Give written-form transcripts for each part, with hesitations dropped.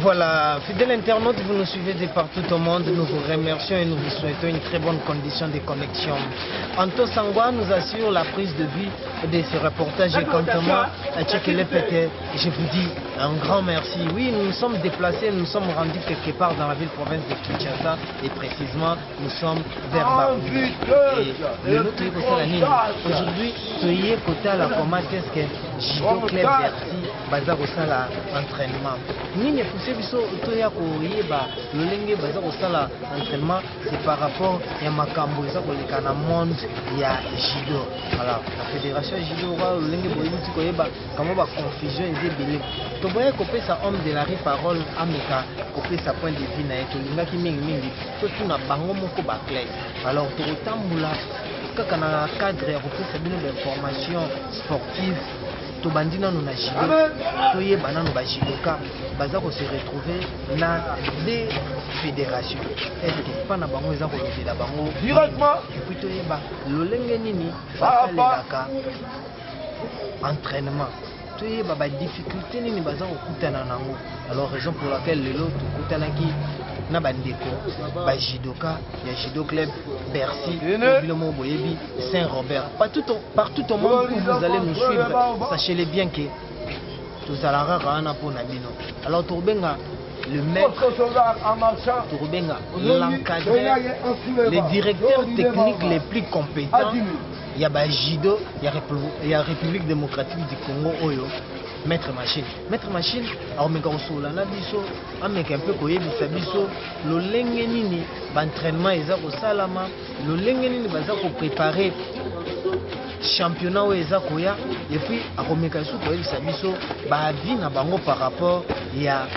Voilà, fidèles internautes, vous nous suivez de partout au monde. Nous vous remercions et nous vous souhaitons une très bonne condition de connexion. Anto Sangwa nous assure la prise de vue de ce reportage et quant à moi, Tchekele Pete, je vous dis un grand merci. Oui, nous nous sommes déplacés, nous nous sommes rendus quelque part dans la ville-province de Kinshasa et précisément, nous sommes vers Barumbu. Et lelo toye kosala nini? Aujourd'hui, toye kotala comment est-ce que Judo Club Bercy baza kosala entraînement. Nini epousse biso toya koyeba lolenge baza kosala entraînement, c'est par rapport ya makambo eza koleka na monde ya judo. Alors, la fédération judo oyo lolenge boyebi ti koyeba kamo ba confusion eza ebele. Toboyaki kopesa homme de la rue parole ameka kopesa point de vue na ye, tolingaki mingi mingi totuna bango moko ba clés. Alors tokotambola kaka na cadre ya kopesa bino ba information sportive. Tobandi nanu na judo, toyeba nanu ba judoka baza ko se retrouver na deux fédérations. Est-ce que pa na bango eza kolobela bango et puis toyeba lolenge nini basalelaka entraînement, toyeba ba difficulté nini baza kokutana nango. Alors raison pour laquelle lelo tokutanaki na bandeko ba judoka ya Judo Club Bercy, bino moko boyebi Saint-Robert. Partout, partout au monde où vous allez nous suivre, sachez-le bien que tozalaka kaka wana mpo na bino. Alors tokobenga le maître, tokobenga l'encadreur, le directeur technique les plus compétents ya ba judo ya République démocratique du Congo oyo, Maître Machine. Maître Machine akomeka kosolola na biso, ameka mpe koyebisa biso lolenge nini baentraînement eza kosalama, lolenge nini baza koprépare championnat oyo eza koya, et puis akomeka lisusu koyebisa biso baavis na bango par rapport ya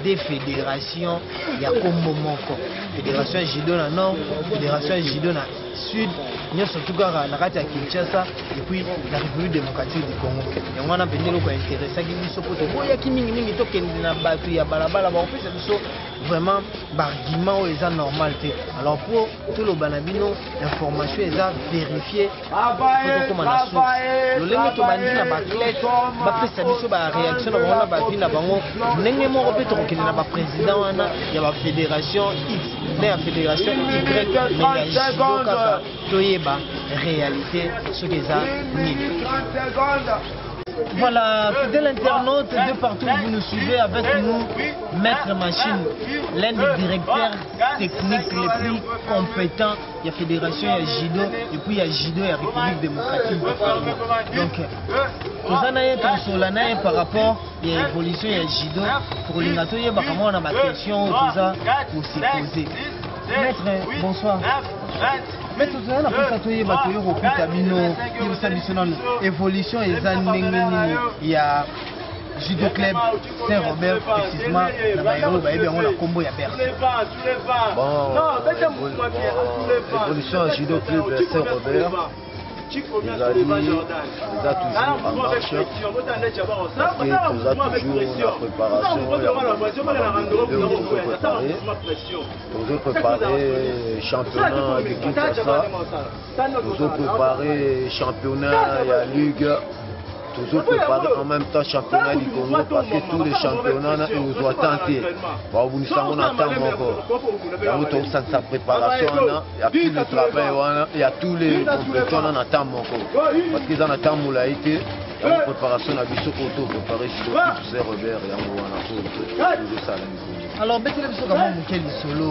des fédérations ya kombo moko, fédération ya judo na nord, fédération ya judo na sud, nyonso tu kaka na kati ya Kinshasa et puis na République démocratique du Congo. Yango wana mpenza eloko intéressaki biso, mpo toboyaki mingimingi tokende na bato ya balabala bakopesa biso vraiment baargument oyo eza normal te. Alors mpo toloba na bino information eza vérifié, po tokóma na source. Lolenge tobandi na baathlète, bapesa biso baréaction na bango na baavis na bango, ndenge moko mpe tokokende na baprésident wana ya bafédération X na ya fédération Y, mais ya judo kaka, toyeba réalité soki eza nini. Voilà, fidèles internautes, de partout où vous nous suivez, avec nous, Maître Machine, l'un des directeurs techniques les plus compétents. Il y a fédération, il y a judo, et puis il y a judo, il y a République démocratique du Congo. Donc, toza na ye, tokosola na ye par rapport ya évolution ya judo. Tokolinga toyeba kamwa na baquestion oyo toza kose poser. Maître, bonsoir. Maître, toza na mposa toyeba, toye kokuta bino, yebisa biso nano évolution eza ndenge nini ya Judo Club Saint-Robert, précisément na baye oyo bayebi yango na nkombo ya Bercy. Bon, évolution ya Judo Club Saint-Robert ezali, eza toujours en marche, parce que toza toujours na préparation ya makambo ebele oyo tozopréparé. Tozopréparé championnat de Kinshasa, tozopréparé championnat ya ligue, tozopréparé en même temps championnat du Congo, parce que tous les championnats na ekozwa temps te, babundisa yango na temps moko. Yango tokosangisa préparation wana ya tout le travail wana ya tous les compétitions wana na temps moko, parce que eza na temps molai te. Yango préparation na biso oyo topréparé judo Saint Robert, yango wana oyo tozosala mikolo. Alors betela biso kama moke lisolo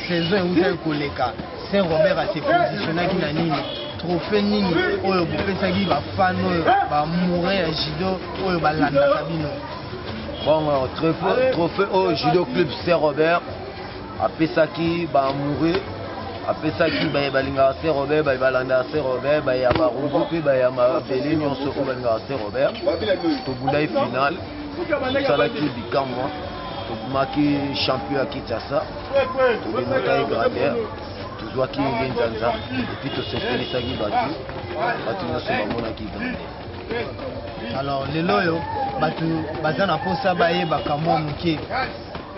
saison eutaki koleka. Saint Robert ase positionnaki na nini? Trophée nini oyo bopesaki bafan oyo baamoureux ya judo oyo balandaka bino? Bon, trophée oyo Judo Club Saint Robert apesaki baamoureux, apesaki baye balingaka Saint Robert, baye balandaka Saint Robert, baye ya Barumbu mpe baye ya mabele nyonso oyo balingaka Saint Robert, tobundaki final, tosalaki bikamwa, tobimaki champion ya Kinshasa, todémontaki grandeur, tozwaki lenzanza et puis tosepelisaki bato. Bato nyonso bamonaki grandeur. Alors lelo oyo bato baza na mposa bayebaka mwa moke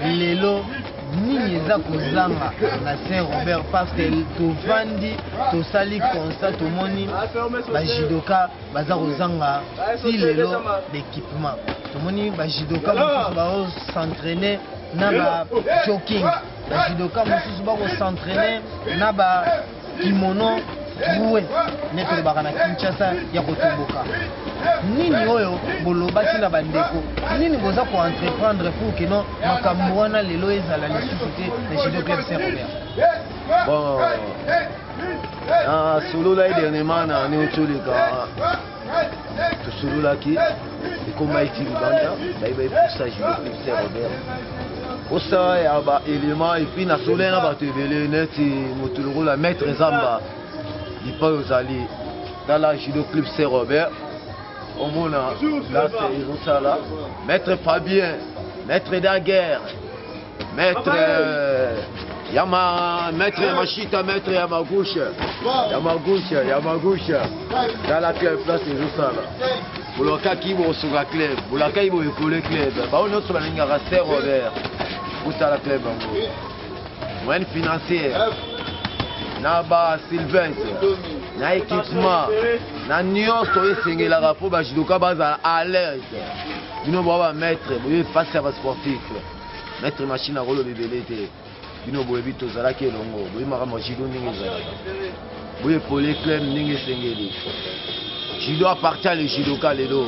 lelo nini eza kozanga na Saint Robert, parce que tovandi, tosali constat, tomoni bajudoka baza kozanga ti lelo d'équipement, tomoni bajudoka mosusu bazos'entraîner. na ba jogging, ba judoka mosusu bako s'entraîner na ba kimono troué nde tolobaka na Kinshasa ya kotomboka. Nini oyo bolobaki na bandeko, nini boza ko entreprendre pour que non makambo wana lelo ezala lisusu te na Judo Club Saint Robert? Bon, nasololaki dernièrement na année otoleka, tosololaki, ekomaki ti libanda, bayebaki posa Judo Club Saint Robert, posa ya ba élément. Et puis nasololaki na bato ebele neti moto lokola Maître Zamba Lipai, ozali tala Judo Club Saint Robert, omona place ezosala. Maître Fabien, maître Daguerre, maître Yama, maître Machita, maître Yamagouche, Yamagouche, Yamagouche, tala club place ezosala. Bolokaki bokosunga club, bolakaki boekole club. Bao nyonso balingaka Saint Robert, kotala club yango, moyenne financière na ba sylvestre na équipement na nyonso oyo esengelaka mpo bajudoka bazala à l'aise. Bino boa bamaître, boyebi face ya basportif. Maître Machine akoloba ebele te. Bino boyebi, tozalaki elongo, boyebi makambo ya judo ndenge ezalaka. Boye pole club ndenge esengeli. Judo appartient le judoka. Lelo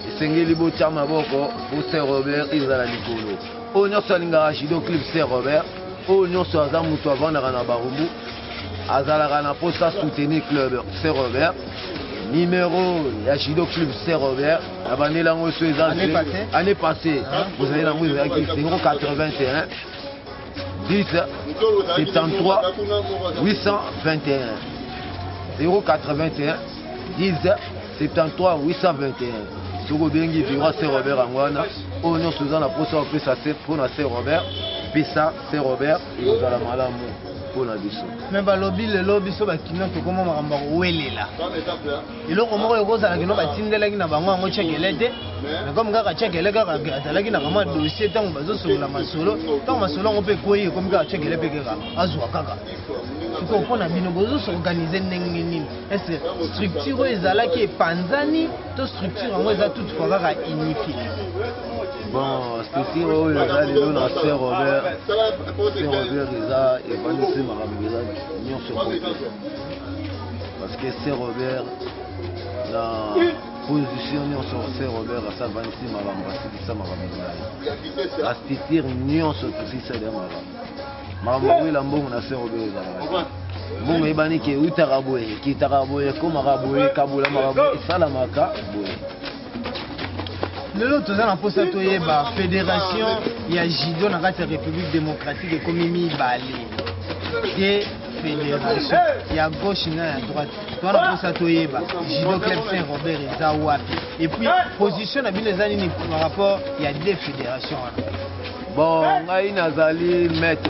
esengeli botya maboko po Saint Robert ezala likolo. Oyo nyonso alingaka Judo Club Saint Robert, oyo nyonso aza moto avandaka na Barumbu, azalaka na mposa soutenir club Saint Robert, numéro ya Judo Club Saint Robert na bandeli yango so eza Année passée? Année passée bozali nango, ezalaki 081 10 73 821, 081 10 73 821. Soki obengi bureau ya Saint Robert, yango wana. Oyo nyonso oza na mposa opesa se mpona Saint Robert, pesa Saint Robert, ekozala malamu mpona biso. Me balobi lelo biso bakino tokóma makambo ya kowelela. Eloko moko ekozala kino batindelaki na bango yango tiakele te, mais comme kaka tiakele kaka azalaki na kamwa dossier, ntango bazosolola masolo, ntango masolo yango mpe ekwei, ekomi kaka tiakele mpe kaka azwa kaka. Sikoyo mpo na bino, bozos'organiser ndenge nini? Est-ce structure oyo ezalaki epanzani to structure yango eza toutefois kaka unifié? Bon, structure oyo eza lelo na Saint Robert, Saint Robert eza evandisi makambo, eza nyonso complet, parce que Saint Robert na position nyonso, Saint Robert asa avandisi makambo, asilisa makambo na ye, bastructure nyonso tosilisa deya makambo. Makambo akoyela mbongo na Saint Robert ezalaka te. Mbongo eyebani ke eutaka boye, ekitaka boye, ekomaka boye, ekabolamaka boye, esalamaka boye. Lelo toza na mposa toyeba, fédération ya judo na kati ya République démocratique ekomi mibale de fédération, ya gauche na ya droite. Toza na mposa toyeba Judo Club Saint Robert eza wapi, et puis position na bino eza nini par rapport ya deux fédération wana? Bon, ngai nazali maître,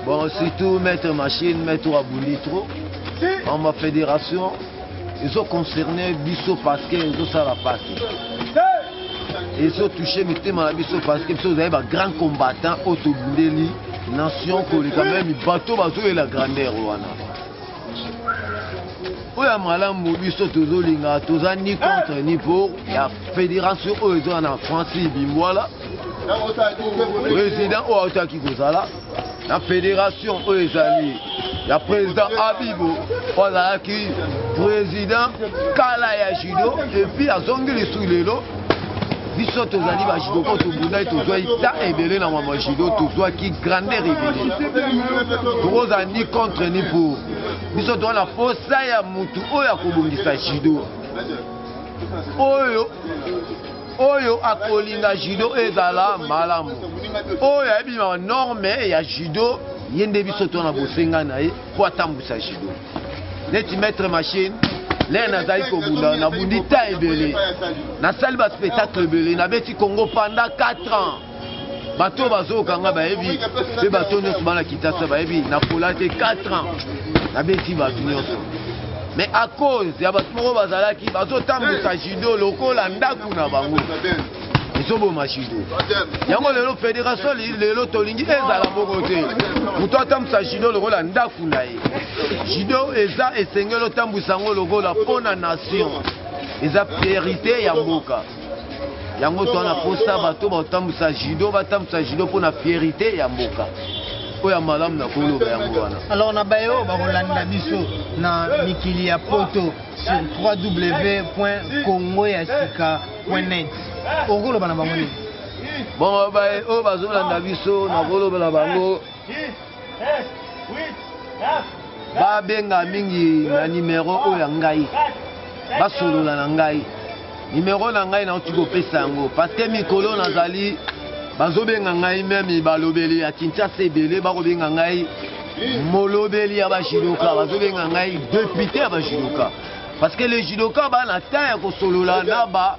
bon, surtout maître Machine, maître abundi trop. En ma fédération ezoconcerne biso parce que ezosala pasi, ezotouche mitema na biso, parce que biso ozali bagrand combattant oyo tobundeli nation koleka même bato bazoyela grandeur wana. Oyo ya malamu, biso tozolinga, toza ni contre ni pour ya fédération oyo eza na Francis Bimbwala, président oyo autaki kozala na fédération oyo ezali ya président Abibo, oyo azalaki président kala ya judo et puis azongi lisusu lelo. Biso tozali bajudoka, tobundaki, tozwaki ta ebele na mama judo, tozwaki grandeur ebele. Tokozala ni contre ni pour. Biso toza na posa ya mutu oyo akobongisa judo, oyo akolinga judo ezala malamu, oyo ayebi banorme ya judo. Ye nde biso to na bosenga na ye mpo atambwisa judo. Neti maître Machine, lere nazali kobunda, nabundi ta ebele, nasali baspectacle ebele, nabeti Congo pendant 4 ans. Bato oyo bazokanga bayebi, mpe bato nyonso bana Kinshasa bayebi, nakola te. 4 ans nabeti bato nyonso, mais à cause ya bato moko bazalaki bazotambwisa judo lokola ndako na bango, ezoboma judo yango. Lelo fédération, lelo tolingi ezala bongo te. Moto atambwisa judo lokola ndako na ye, judo eza esengeli otambwisa yango lokola mpo na nation, eza priorité ya mboka. Yango toza na posa bato bakotambusa judo, batambusa judo mpo na fierite ya mboka. Oyo ya malamu na koloba yango wana. Alors na baye oyo bakolanda biso na mikili ya poto sur www.congoyasika.net, okoloba na bango nini? Bon, baye oyo bazolanda biso, nakoloba na bango babenga mingi na nimero oyo ya ngai, basolola na ngai. Nimero na ngai nauti kopesa yango parce que mikolo nazali bazobenga ngai, même balobeli ya Kinshasa ebele bakobenga ngai molobeli ya bajudoka, bazobenga ngai député ya bajudoka, parce que les judoka bana temps ya kosolola na ba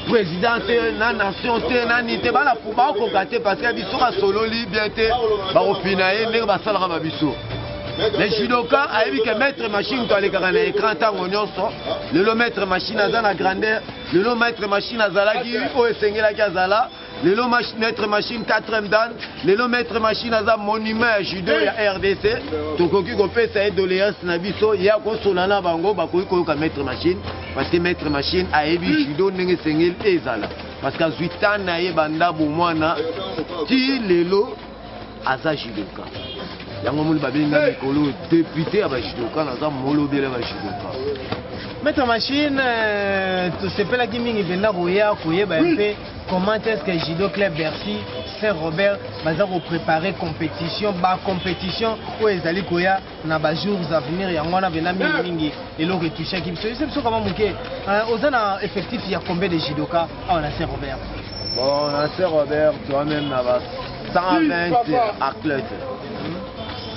président te, na nation te, nani te, bana bakoka te, parce que biso basololi bien te, bakofina ye ndenge basalaka babiso. Mais judoka ayebi ke maître machine to alekaka na écran ntango nyonso. Lelo maître machine aza na grandeur, lelo maître machine azalaki oyo esengelaki azala, lelo maître machine 4e dan, lelo maître machine aza monument ya judo ya RDC. Tokoki kopesa ye doléance na biso ya kosola na bango, bakoki koyoka maître machine, parce que maître machine ayebi judo ndenge esengeli ezala, parce que azwi temps na ye banda bomwana ti lelo aza judoka. Yango moni babenga mikolo député ya bajudoka, naza molobeli ya bajudoka. Maître machine, tosepelaki mingi mpenza koya koyeba mpe comment est-ce que Judo Club Bercy Saint-Robert baza kopréparer compétition, bacompétition oyo ezali koya na bajours à venir. Yango wana mpenza mingimingi eloko etouchaki biso. Ese biso kama moke, oza na effectif ya combien de judoka awa na Saint-Robert? Bon, na Saint-Robert toa même na ba 120 athlètes,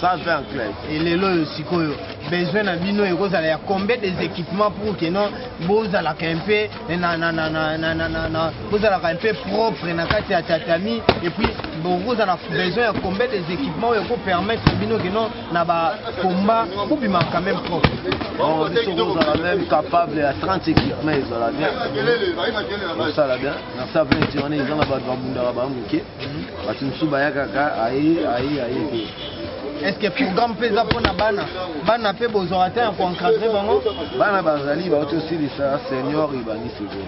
120 athlètes. Elelo oyo sikoyo besoin na bino ekozala ya combien des équipements pour que non bozalaka un peu na, na, na, na, na, na, na, na, bozalaka un peu propre na kati ya tatami? Et puis bokozala besoin ya combien des équipements oyo ekopermettre bino ke non na bacombat bobima quand même propre? Bon, biso kozala même capable ya 30 équipements, ezala bien, osala bien. Na 120 wana eza na bato babundaka bamoke, bato mosusu bayakaka aye aye aye te. Est ce que programme mpe eza mpona bana? Bana mpe bozwaka te ya koencadre bango? Bana bazali, bauti osilisa senior, ebandi sikoyo.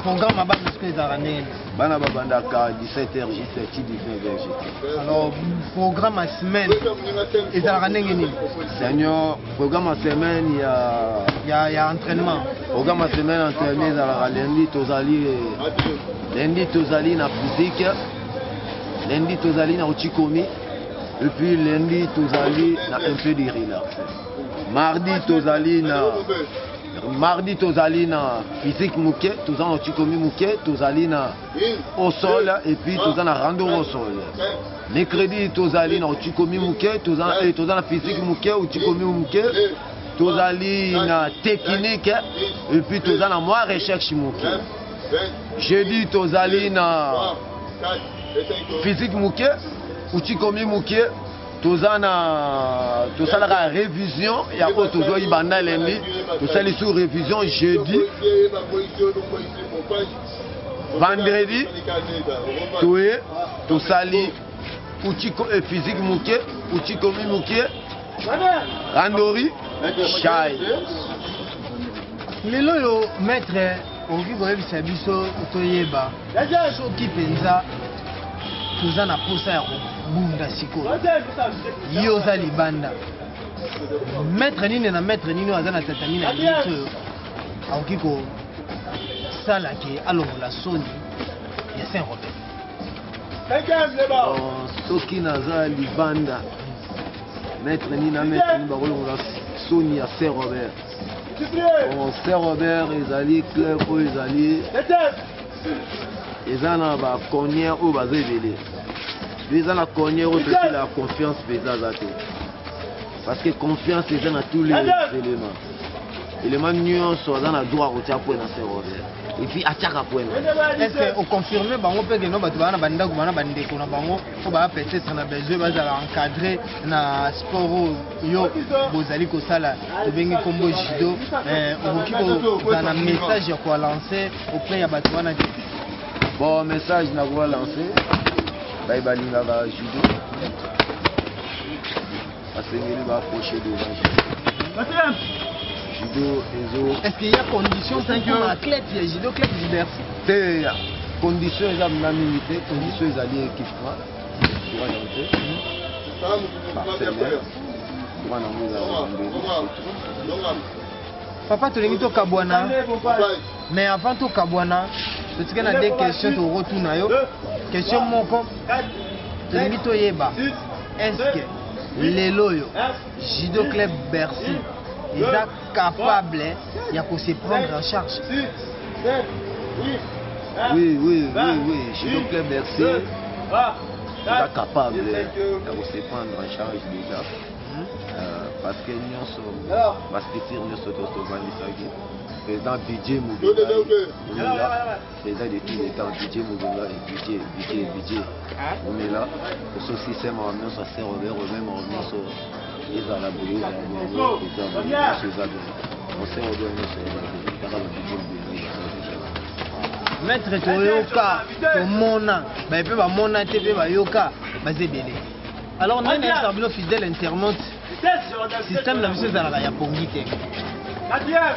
Programme ya bana sikoyo ezalaka ndenge? Bana babandaka 17 h juste ti 19 h juste. Alors programme ya semaine ezalaka ndenge nini? Senior, programme ya semaine ya Ya entraînement. Programme ya semaine entraînement ezalaka lundi, tozali lundi tozali na physique, lundi tozali na uchikomi, et puis lundi tozali na un peu de relax. Mardi tozali na physique moke, toza na uchikomi moke, tozali na au sol et puis toza na randori au sol. Mercredi tozali na uchikomi moke, toza na physique moke, uchikomi moke, tozali na technique et puis toza na mwa recherche moke. Jeudi tozali na physique moke, uchikomi moke, toza na tosalaka révision ya oyo tozwaki banda lundi, tosali sur révision jeudi. Vendredi toye tosali uchiko e physique moke, uchikomi moke, randori shai. Lelo oyo, maître, okoki koyebisa biso toyeba soki mpenza toza na posa ya kobunda sikoyo, yo oza libanda, maître nini na maître nini oyo aza na tatami na minute oyo akoki kosala ke alongola soni ya Saint Robert? Bon, soki naza libanda, maître nini na maître nini bakolongola soni ya Saint Robert? Bon, Saint Robert ezali club oyo ezali eza na bacognere oyo baza ebele, mpe eza na cognere oyo totelaka confiance mpenza aza te, parce que confiance eza na tous les éléments, élément nyonso aza na droit kotia point na Saint Robert, et puis atiaka point na Est ce que oconfirme bango mpe keno bato baa na bandako, baa na bandeko na bango mpo baa peut-être na besoin bazala encadré na sport oyo yo bozali kosala, tobengi nkombo judo, okoki kozala na message ya kolancer auprès ya bato wana te? Bon, message nakoka lancer, baye balingaka judo basengeli baapproche devant judo. Judo ezo Est ce qu'il y a condition pour athlète ya Judo Club du Bercy? Te, condition eza mna mingi te. Condition ezali équipement, droit nango te par semaine, droit nango ezala mbeli. Papa, tolingi tokabwana, mais avant tokabwana, totika na deux questions. Tokotuna yo question moko. Tolingi toyeba, est ce que lelo oyo Judo Club Bercy eza capable ya kose prendre en charge? Oui, Judo Club Bercy eza capable ya kose prendre en charge déjà, parce que nyonso, bastructure nyonso tovandisaki, président budget mobimba, président de tous les temps, budget mobimba, budget, budget, budget omela oso système nyonso ya Saint Robert, Robert nyonso ezala boye, ezala boye, eza boye, nyonso eza bien. Bon, Saint Robert nyonso eza bien, kaka babudget mobimba eza déjà. Maître, toyoka, tomona baye mpe bamona te mpe bayoka, baza ebele. Alors ndenge nayebisaka bino, fidèle internaute, système na biso ezalaka ya pongi te,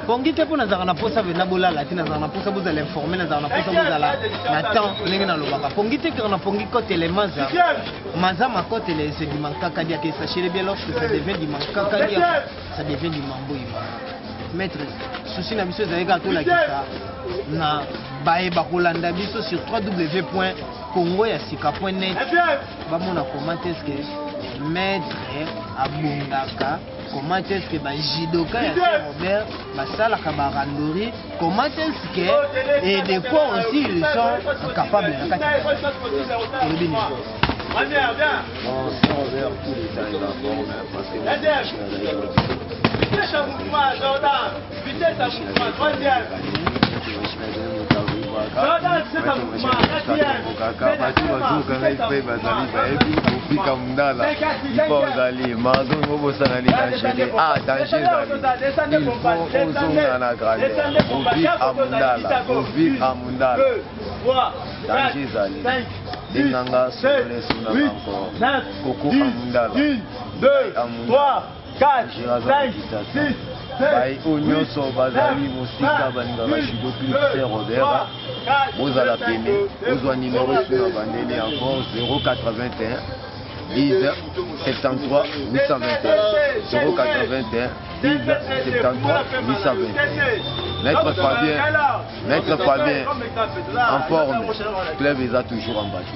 pongi te, mpo nazalaka na posa vena bolala te, nazalaka na posa bozala informé, nazalaka na posa bozala na temps. Ndenge nalobaka, pongi te, kaka na pongi kotele maza maza makotele, c'est du mankaka diaka. Et sachez-le bien, lorsque ça devient du mankaka diaka, ça devient du mambo imanga. Maître, souci na biso ezali kaka tolakisa na bayeba kolanda biso sur www congo ya sika net, bamona comment est ce que maître abongaka, comment est ce que bajudoka ya Saint Robert basalaka barandori, comment est ce que et de quoi aussi ils sont capables na kati. Olobi nini? Bon, Saint Robert, tous les temps, il va forme, parce que moi, je suis Vitesse à mouvement, Jordan. Vitesse à mouvement, troisième. Bato bazokanga mpe bazali bayebi kofika mundala ifo ozali mazo obosana ni danger. Ah, danger ezali, il faut ozonga na grandeur. Ovik a mundala, ovik a mundala, danger ezali. Benganga solole, sonanga encore koko a mundala. 2, 3, 4, 5, 6. Bai oyo nyonso bazali mosika, balingaka Judo Club Saint Robert, bozala pene, bozwa nimero esu na bandeli encore: 081 10 73 821, 081 10 73 821. Maître Fabien, maître Fabien en forme, club eza toujours en bâti.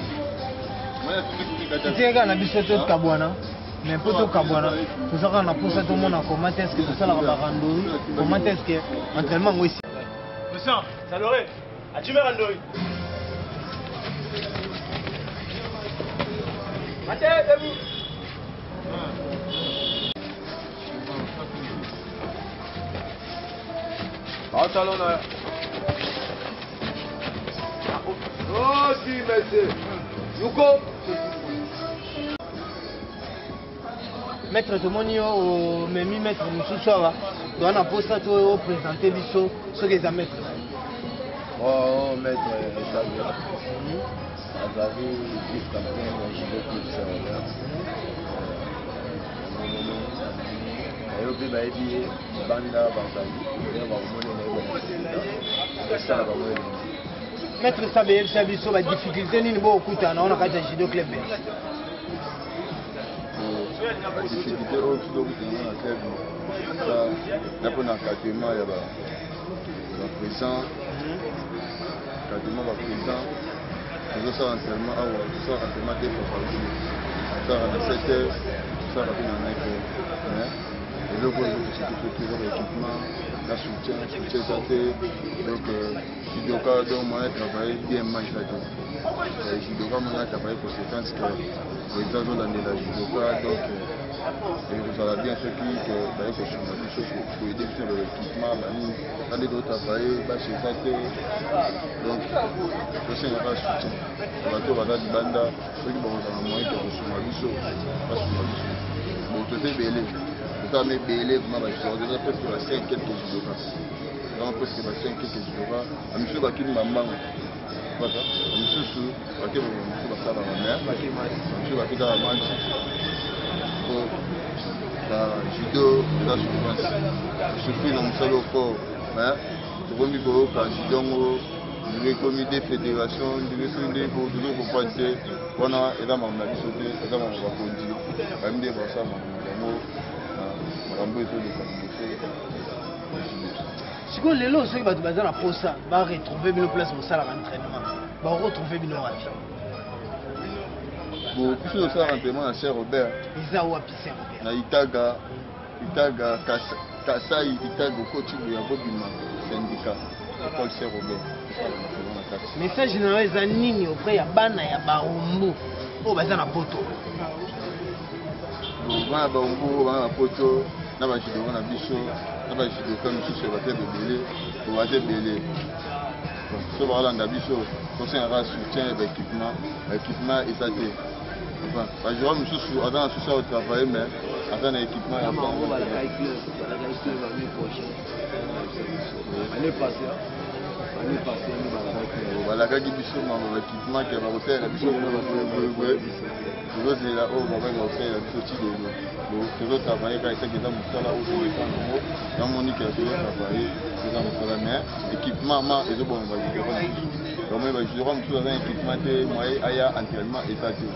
Etikaka na biso tokabwana, mais mpo tokabwana, toza kaka na mposa tomona comment est ce que tosalaka barandori, comment est ce que entraînement yango esi. Christian, Saloré, as-tu mis randori? Mathieu, debout. Batalona. Oh, si, monsieur. Yuko. Maître, tomoni yo omemi maître mosusu awa. Toza na mposa to oprésente biso soki eza maître na yo. Oh, maître Xavier. Azali vice-capitaine ya Judo Club Saint-Robert. Nayo mpe bayebi ye banda bazali nde bakomoni na ye esala bango elengi. Maître Sabe, yebisa biso badifficulté nini bokokutana nango na kati ya Judo Club? Badifficulté oyo biso tokutana na club na mpona encadrement ya baprésident, encadrement baprésident. Tozosala entraînement awa, tosalaka entraînement deux fois par jour, tosalaka na 7 heures, tosalaka mpe na 9 heures, mais eloko oyo ezokosiki biso te eza baéquipement na soutien. Soutien eza te. Donc judoka, donc moyen travailler bien ma eza te. Judoka moyen travailler conséquence que président azolandela judoka. Donc ekozala bien soki ke baye kosunga biso, koaider biso na baéquipement, banini na nde totravaille basi eza te. Donc tosengaka soutien bato baza libanda, soki bakozala moyen ke kosunga biso, basunga biso. Bon, toza ebele, tozala ebele vraiment. Bajudoka toza presque ba 5 quelques judoka, donc presque ba 5 quelques judoka. Bamisusu bakimi bambango kaka, misusu bake, misusu basalaka, mais misusu bake kaka match po. Judo eza souffrance, souffrir na mosala oyo fort, mais tokomi koyoka judo yango ndenge ekomi de fédération, ndenge soki ndenge tozo comprendre te. Wana eza makambo na biso te, eza makambo bakonzi bayebi nde basala makambo na bango, makambo ezoleka liboso ya judo. Sikoyo lelo, soki bato baza na posa baretrouve bino place bosalaka entraînement, baretrouve bino wapi? Bon, biso tosalaka entraînement na Saint Robert. Eza wapi, Saint Robert? Na Itaga, Itaga Kasai, Itaga okoti boya bobima syndicat, école Saint Robert, tosalaka entraînement na kati. Message na yo eza nini auprès ya bana ya Barumbu oyo baza na Poto? Bana Barumbu oyo baza na Poto, na bajudoka na biso, na bajudoka misusu ya baclub ebele, po baza ebele, so bakolanda biso, tosengaka soutien ya baéquipement. Baéquipement eza te. Bajoueur mosusu aza na souci ya kotravaille, mais aza na équipement ya bango. Balakaki club année prochaine, année passée, année passée balakaki. Balakaki biso mambo baéquipement ke bakosalela biso boyeboye, tozozela oyo babai bakosalela biso ti lelo. Tozotravaille kaka, esaki eza mosala oyo tozosala yango, namoni ke tozotravaille, eza mosala, mais équipement ma ezoboma bajoueur mosusu. Bamoni bajoueur mosusu aza na équipement te, moye aya entraînement eza te,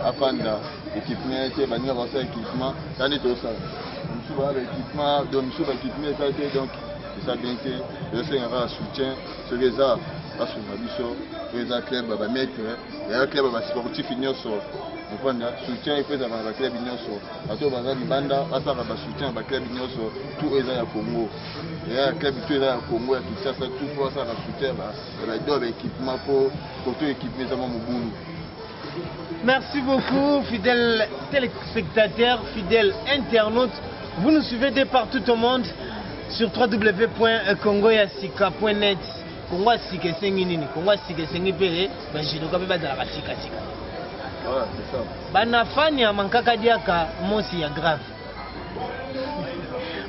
afanda équipement te. Baninga bakosala équipement ta nde tozosala, mosusu baya baéquipement, donc mosusu baéquipement eza te, donc eza bien te. Ezosenga kaka soutien, soki eza basunga biso, oyo eza club ya bamaître, eya club ya basportif nyonso. Comprendre, soutien efo ezalaka na baclub nyonso. Bato oyo baza libanda basalaka basoutien ya baclub nyonso, tout oyo eza ya Congo, eya ya club tout eza ya Congo, ya Kinshasa, tout fo basalaka soutien ya bado ya baéquipement, mpo koto équipement eza mwa mobulu. Merci beaucoup, fidèles téléspectateurs, fidèles internautes. Vous nous suivez de partout au monde sur www.congoyasika.net. Congo ya sika esengi nini? Congo ya sika esengi mpe bajudoka mpe bazalaka sikasika. Voilà, c'est ça. Banafani ya mankaka diaka mosi ya grave.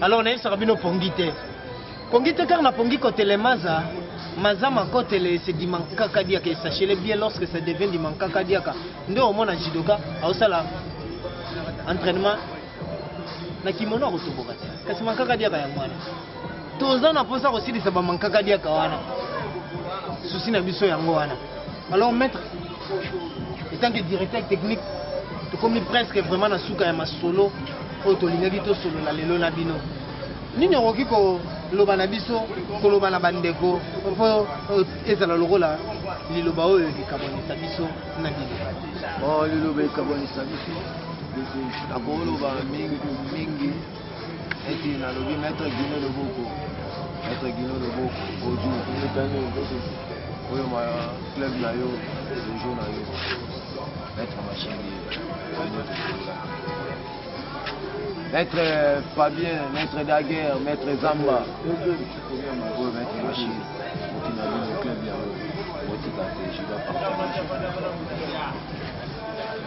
Alors nayebisaka bino, pongi te, pongi te, car na pongi kotele maza maza makotele, c'est du mankaka diaka. Et sachez-le bien, lorsque ça devient du mankaka diaka, nde omona judoka aosala entraînement na kimono, akotomboka te. Kasi mankaka diaka yango wana, toza na mposa kosilisa bamankaka diaka wana, souci na biso yango wana. Alors maître, étant que directeur technique, tokomi presque vraiment na suka ya masolo oyo tolingaki tosolola lelo na bino. Nini okoki koloba na biso, koloba na bandeko, mpo ezala lokola liloba oyo ekabwanisa biso na bino? Bon, liloba ekabwanisa biso, nakoloba mingi mingi eti nalobi maître Gino Loboko, maître Gino Loboko odu oyo ma club na yo, dojo na yo, maître Machine, maître Fabien, maître Daguerre, maître Zamba, oyo maître Machine okina bino club yango, otika te judo partage.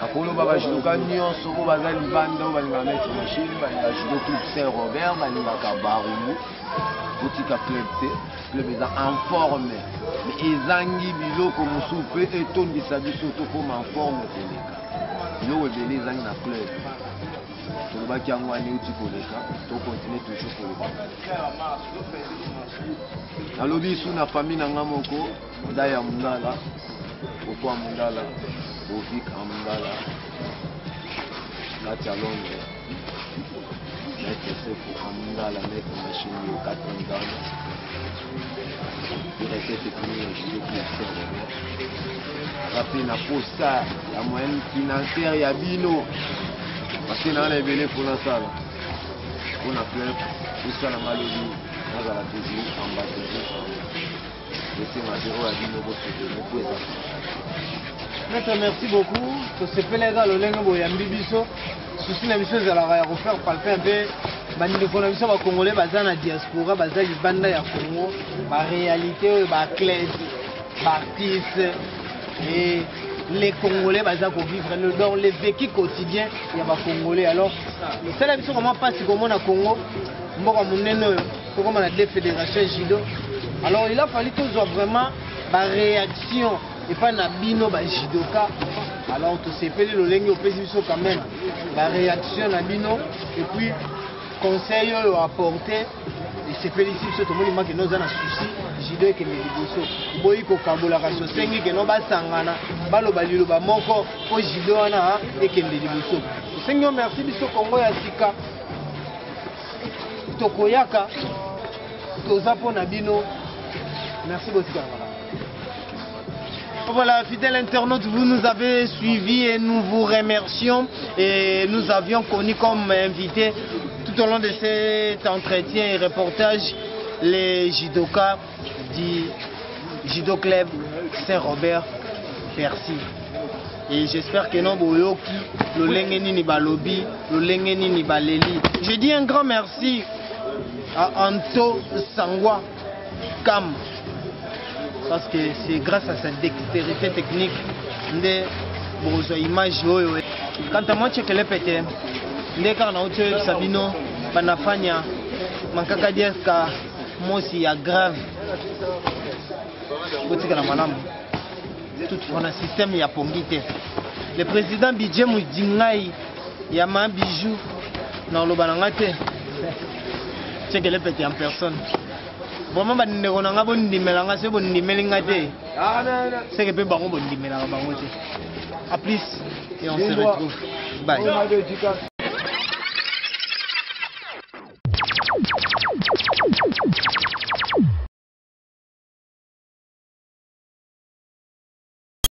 Nakoloba bajudoka nyonso oyo baza libanda, oyo balingaka maître Machine, balingaka Judo Club Saint Robert, balingaka Barumbu, botika club te. Club eza en forme, mais ezangi biloko mosusu mpe etondisa biso tokóma en forme koleka. Biloko ebele ezangi na club, tolobaki yango wana euti koleka, tocontinue toujours koloba. Nalobi su na famille na nga moko, Ndaya Mundala, Okwa Mundala, Bovik Amundala kati ya Londres, maître Sefu Amundala, maître Machine yo 4 ans, directeur technique ya Judo Club Saint Robert, aza mpe na posa ya moyen financière ya bino, parce que naa na ebele mpo nasala mpona club. Osala nga lobi nazala toujours ambassadeur, esenga te oyo ya bino bosoutenir mpo eza. Maître, merci beaucoup. Tosepelaka lolenge boyambi biso. Souci na biso ezalaka ya kofaire palper mpe bandeko na biso bacongolais baza na diaspora, baza libanda ya Congo, baréalité oyo baathlète, baartiste et les Congolais baza kovivre, donc le vécu quotidien ya bacongolais. Alors esala biso vraiment mpasi komona Congo, mboka monene oyo, tokoma na deux fédération judo. Alors il a fallu tozwa vraiment baréaction epai na bino bajudoka. Alors tosepeli lolenge opesi biso quand même ba réaction na bino et puis conseil oyo apporté esepelisi biso. Tomoni ma keno oza na souci judo ekende liboso, oboyi kokabola, kasi osengi keno basangana, baloba liloba moko mpo judo wana ekende liboso. Tosengi yo merci. Biso Kongo ya Sika tokoyaka, toza mpo na bino. Merci, botikala. Voilà, fidèles internautes, vous nous avez suivis et nous vous remercions. Et nous avions connu comme invité tout au long de cet entretien et reportage les judokas du Judo Club Saint-Robert Bercy. Et j'espère que non boyoki, lolenge nini balobi, lolenge nini baleli. Je dis un grand merci à Anto Sangwa Kam, parce que c'est grâce à sa dextérité technique nde bokozwa image oyo. Quant à moi, Tchekele Pete, nde kaka nauti oyebisa bino, banafanya mankaka diaka mosi ya grave. Botikala malamu. Toutefois, na système ya pongi te, le président Budget Mudingai ya ma bijou na oloba na nga te. Tchekele Pete en personne. Vraiment, bandeko na nga, bondimela nga. Soki bondimeli nga te, seke mpe bango bondimelaka bango te. À plus et on se retrouve. Bye.